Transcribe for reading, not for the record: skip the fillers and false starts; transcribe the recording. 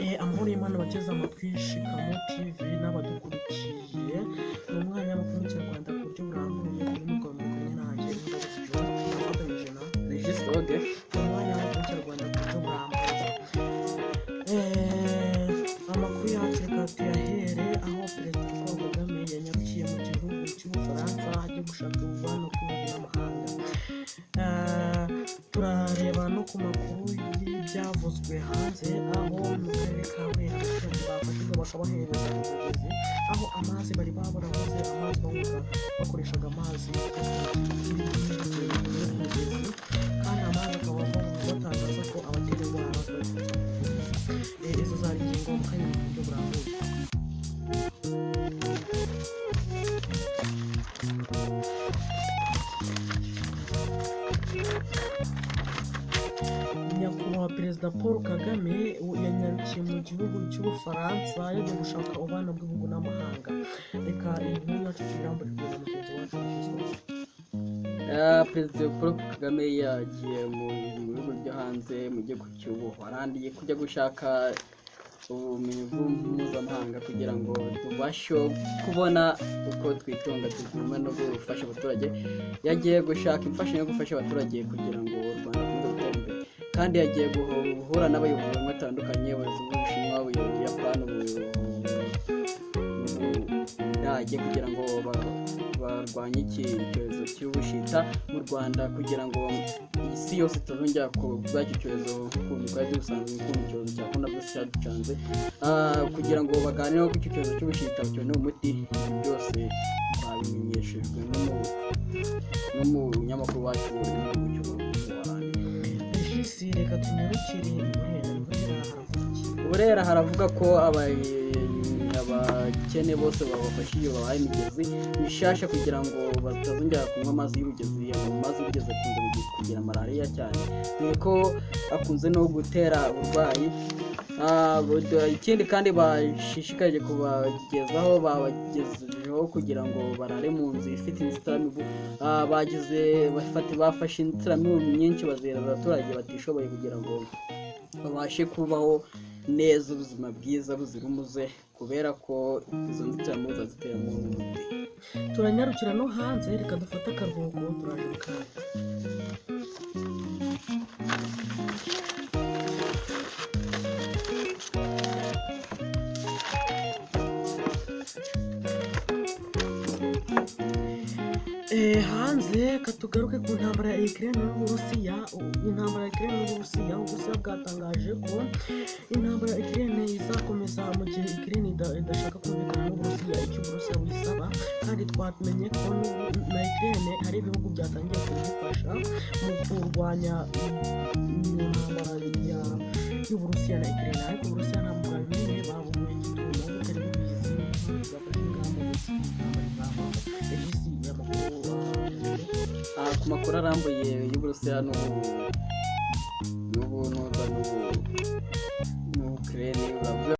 Amahoro y'Imana abateze amatwi Shikamo TV n'abadukurikiye, ni umwanya w'amakuru mu Kinyarwanda ku buryo burambuye. Kuri mikoro muri kumwe nanjye Imbabazi John, afatanyije na Regis Oge. Ni umwanya w'amakuru mu Kinyarwanda ku buryo burambuye. Amakuru yacu reka tuyahere aho Perezida Paul Kagame yanyarukiye mu gihugu cy'Ubufaransa agiye gushaka umubano w'ibihugu n'amahanga. Turareba no ku makuru y'ibyavuzwe hanze, aho mu karere ka Burera abaturage bafashijwe bakabahereza umugezi, aho amazi bari barabuze, amazi banywaga bakoreshaga amazi y'umugezi, kandi amazi akaba batangaza ko abatera indwara bakoresha. Izo zari ingingo mu kanya mu buryo burambuye. Nyakubahwa Perezida Paul Kagame yanyarukiye mu gihugu cy'Ubufaransa yagiye gushaka ububano bw'ibihugu n'amahanga. Reka iyi nkuru yacu tuyiramburirwe na mugenzi wacu Regis. Perezida Paul Kagame yagiye mu bihugu byo hanze, mu gihugu cy'Ubuholandi, kujya gushaka ubumenyi mpuzamahanga kugira ngo tubashe kubona uko twitunga, tugume no gufasha abaturage. Yagiye gushaka imfashanyo yo gufasha abaturage kugira ngo u Rwanda rukomeze gutera imbere, kandi yagiye guhura n'abayobozi bamwe batandukanye: abayobozi b'Ubushinwa, Ubuyapani, Ubudage, kugira ngo barwanye iki cyorezo cy'ubushita mu Rwanda, kugira ngo isi yose itazongera kuba icyo cyorezo nk'ukuntu twari dusanzwe, ukuntu icyorezo cya korona virusi cyaducanze, kugira ngo baganireho ko icyo cyorezo cy'ubushita kiboneye umuti. Ibi byose babimenyeshejwe n'umunyamakuru wacu uri mu gihugu cy'Ubuholandi. Regis, reka tunyarukire i Burera. I Burera haravuga iki? Burera haravuga ko abakene bose babafashije, babahaye imigezi mishasha kugira ngo batazongera kunywa amazi y'umugezi. Amazi y'umugezi akunze kugira malariya cyane, dore ko akunze no gutera uburwayi. Ikindi kandi bashishikarije kubagezaho, babagejejeho kugira ngo barare mu nzu ifite inzitiramibu. Bafashe inzitiramibu nyinshi bazihereza abaturage batishoboye kugira ngo babashe kubaho neza, ubuzima bwiza buzira umuze, kubera ko izo nzitiramibu zaziteramo umuti. Turanyarukira no hanze. Reka dufate akaruhuko, turaje mu kanya. Hanze katugaruke ku ntambara ya Ukraine n'Uburusiya. Intambara ya Ukraine n'Uburusiya, Uburusiya bwatangaje ko intambara ya Ukraine izakomeza mu gihe Ukraine idashaka kumvikana n'Uburusiya icyo Uburusiya buyisaba. Kandi twamenye ko na Ukraine hari ibihugu byatangiye kuyifasha mu kurwanya mu ntambara y'Uburusiya na Ukraine, ariko Uburusiya ntabwo bwabimenye, babuguye gitumo butari bubizi, bwafashe ingamba ndetse intambara izabaho. Regis, amakuru Ku makuru arambuye y'Uburusiya n'ubu n'Ubukrene uravuga.